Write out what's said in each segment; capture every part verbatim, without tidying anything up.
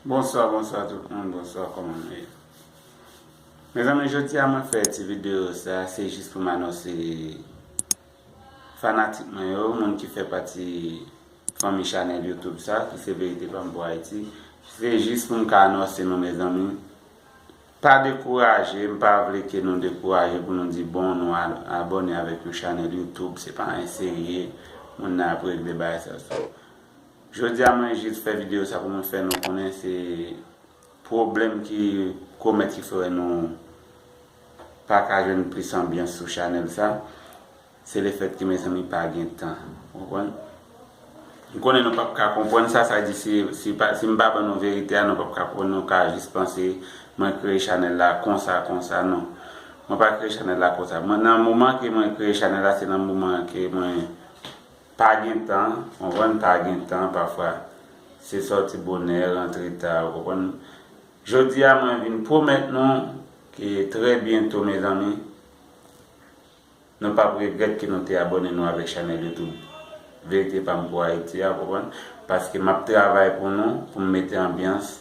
Bonswa, bonswa tout moun, bonswa, kòman nou ye? Mezanmi, jodi a mwen fè ti videyo sa, se jis pou m anonse fanatik mwen yo, moun ki fè pati fanmi chanèl YouTube sa, ki se Verite Pa M Pou Ayiti. Se jis pou m ka anonse nou, mezanmi. Pa dekouraje, m pa vle ke nou dekouraje pou nou di, bon, nou a- abòne avèk yon chanèl YouTube, se pa anyen serye, moun nan ap regle bagay sa. So, jodi a mwen jis fè videyo sa pou mwen fè nou konnen se pwoblèm ki komèt ki fè nou pa ka jwenn plis anbyans sou chanèl sa. Se lefètke, mezanmi, pa gen tan. Ou konprann? M konnen nou p ap ka konprann sa, sa di si, si, pa, si m pa ban nou verite a, nou p ap ka konprann, nou ka jis panse mwen kreye chanèl la konsa, konsa, non. Mwen pa kreye chanèl la konsa. Mwen, nan moman ke mwen kreye chanèl la, se nan moman ke mwen pa gen tan, konprann, pa gen tan, pafwa se sòti bonè, rantre ta, ou konprann. Jodi a, mwen vin pwomèt nou ke trè byento, mezanmi, nou p ap regrèt ke nou te abòne nou avèk chanèl YouTube Verite Pa M Pou Ayiti a, ou konprann? Paske m ap travay pou nou, pou m mete anbyans,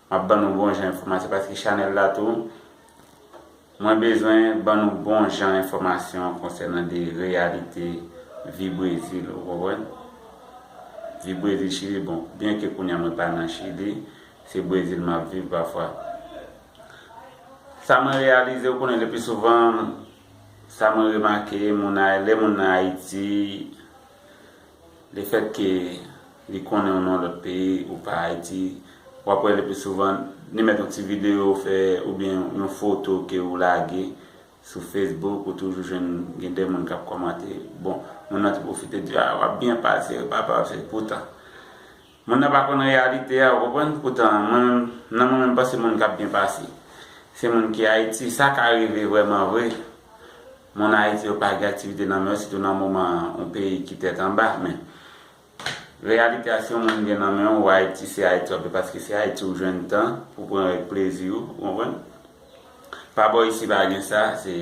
m ap ban nou bon jan enfòmasyon, paske chanèl la tou, mwen bezwen ban nou bon jan enfòmasyon konsènan de reyalite vi Brezil, ou konprann? Vi Brezil, Chili, bon, byenke kounye a mwen pa nan Chili, se Brezil m ap viv pafwa. Sa mwen reyalize, ou konnen, le pli souvan, sa mwen remake, moun a- lè moun nan Ayiti, lefètke li konnen w nan lòt peyi, ou pa Ayiti, w ap wè le pli souvan, li mèt yon ti videyo w fè, oubyen yon foto ke ou lage sou Facebook, ou toujou jwenn gen de moun k ap kòmante. Bon, moun nan te pwofite di, a, w ap byen pase, papa, se poutan. Moun nan pa konn reyalite a, ou konprann? Poutan, mwen menm, nan mwen menm, m panse moun k ap byen pase. Se moun ki Ayiti, sa ka rive vrèman vre. Moun Ayiti yo pa gen aktivite nan men yo, sitou nan moman yon peyi ki tèt anba. Men, reyalite a, si yon moun gen nan men w, ou Ayiti, se Ayiti w ap viv, paske se Ayiti ou jwenn tan pou pran rèk plezi w, ou konprann? Pa bò isi pa gen sa, se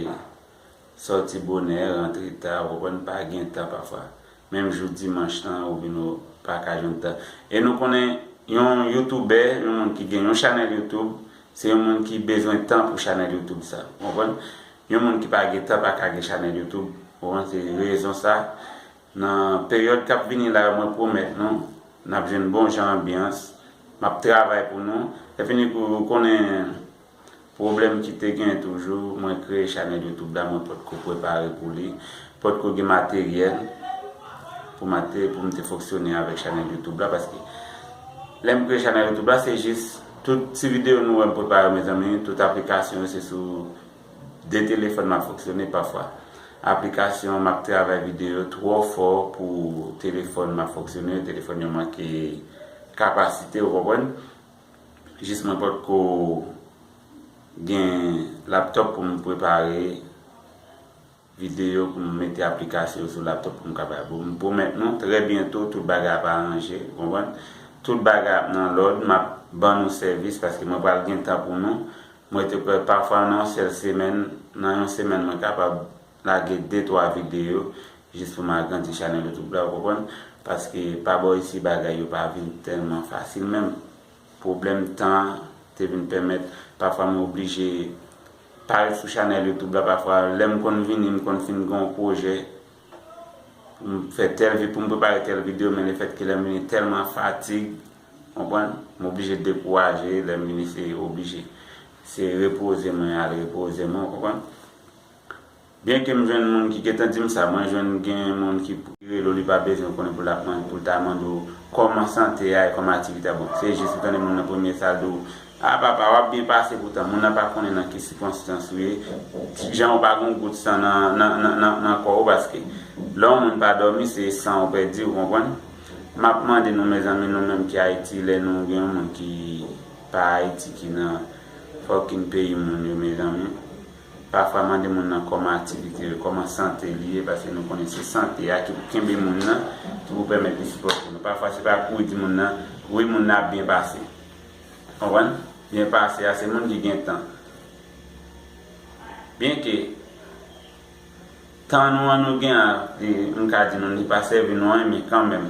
sòti bonè, rantre ta, ou konprann, pa gen tan pafwa. Menm jou dimanch lan, ou vin ou pa ka jwenn tan. E nou konnen yon youtubè, yon moun ki gen yon chanèl YouTube, se yon moun ki bezwen tan pou chanèl YouTube sa. Ou konprann? Yon moun ki pa gen tan pa ka gen chanèl YouTube. Ou konprann? Se rezon sa. Nan peryòd k ap vini la yo, mwen pwomèt nou, n ap jwenn bon jan anbyans. M ap travay pou nou. Lè fini kou, ou konnen pwoblèm ki te gen toujou, mwen kreye chanèl YouTube la, mwen potko prepare pou li, potko gen materyèl pou mate, pou m te fonksyone avèk chanèl YouTube la, paske lè m kreye chanèl YouTube la, se jis tout ti videyo nou wè m prepare, mezanmi, tout aplikasyon yo se sou de telefòn m ap fonksyone pafwa. Aplikasyon m ap travay videyo twò fò pou telefòn m ap fonksyone, telefòn yo manke kapasite, ou konprann? Jis mwen potko gen laptòp pou m prepare videyo, pou m mete aplikasyon yo sou laptòp pou m kapab. Bon, m pwomèt nou, trè byento, tout bagay ap aranje, ou konprann? Tout bagay ap nan lòd, m ap ban nou sèvis, paske mwen pral gen tan pou nou. Mwen te kwè pafwa nan yon sèl semèn, nan yon semèn, mwen kapab lage de, twa videyo, jis pou m agrandi chanèl YouTube la, ou konprann? Paske pa bò isi bagay yo pa vin tèlman fasil menm. Pwoblèm tan te vin pèmèt, pafwa mwen oblije pa ret sou chanèl YouTube la, pafwa lè m konn vini, m konn fin gen yon pwojè, pou m fè tèl vi-, pou m prepare tèl videyo, men lefètke lè m vini tèlman fatig, konprann, m oblije dekouraje, lè m vini se oblije. Se repoze mwen, al repoze mwen, ou konprann? Byenke m jwenn moun ki gentan di m sa, mwen jwenn gen moun ki rele w, li pa bezwen konnen pou l ap mande, pou l ta mande w kòman sante a e kòman aktivite a. Bon, se jis ou tande moun nan premye sa l di w, a papa, w ap byen pase, poutan moun nan pa konnen nan ki sikonstans ou ye, jan ou pa gen yon gout san nan, nan, nan, nan, nan kò w, paske lè yon moun pa dòmi, se san ou pèdi, ou konprann? M ap mande nou, mezanmi, nou menm ki Ayiti, lè nou gen yon moun ki pa Ayiti, ki nan fòkin peyi moun yo, mezanmi, pafwa mande moun nan kòman aktivite yo, kòman sante li ye, paske nou konnen se sante a ki pou kenbe moun nan, ki pou pèmèt li sipòte nou. Pafwa se pa kouri di moun nan, wi, moun nan ap byen pase. Konprann? Byen pase a, se moun ki gen tan. Byenke tan nou an nou gen an, li, m ka di nou, li pa sèvi nou anyen, men kanmenm,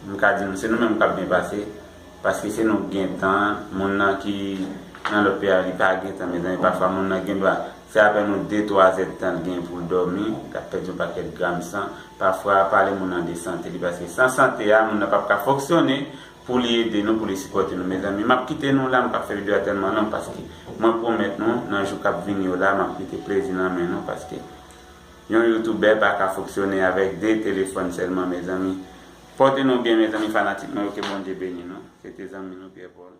m ka di nou, se nou menm k ap byen pase. Paske se nou k gen tan, moun nan ki nan lòt peyi a, li pa gen tan, mezanmi. Pafwa, moun nan gen dwa, se apèn yon de twa zèdtan l gen pou l dòmi, l ap pèdi yon pakèt gram san. Pafwa, pale moun nan de sante li, paske san sante a, moun nan p ap ka fonksyone pou li ede nou, pou li sipòte nou. Mezanmi, m ap kite nou la, m p ap fè videyo a tèlman long, paske mwen pwomèt nou, nan jou k ap vini yo la, m ap kite plezi nan men nou, paske yon youtubè pa ka fonksyone avèk de telefòn sèlman, mezanmi. Pòte nou byen, mezanmi, fanatik mwen yo, ke Bondye beni nou. Se te zanmi nou, Pierre Paul.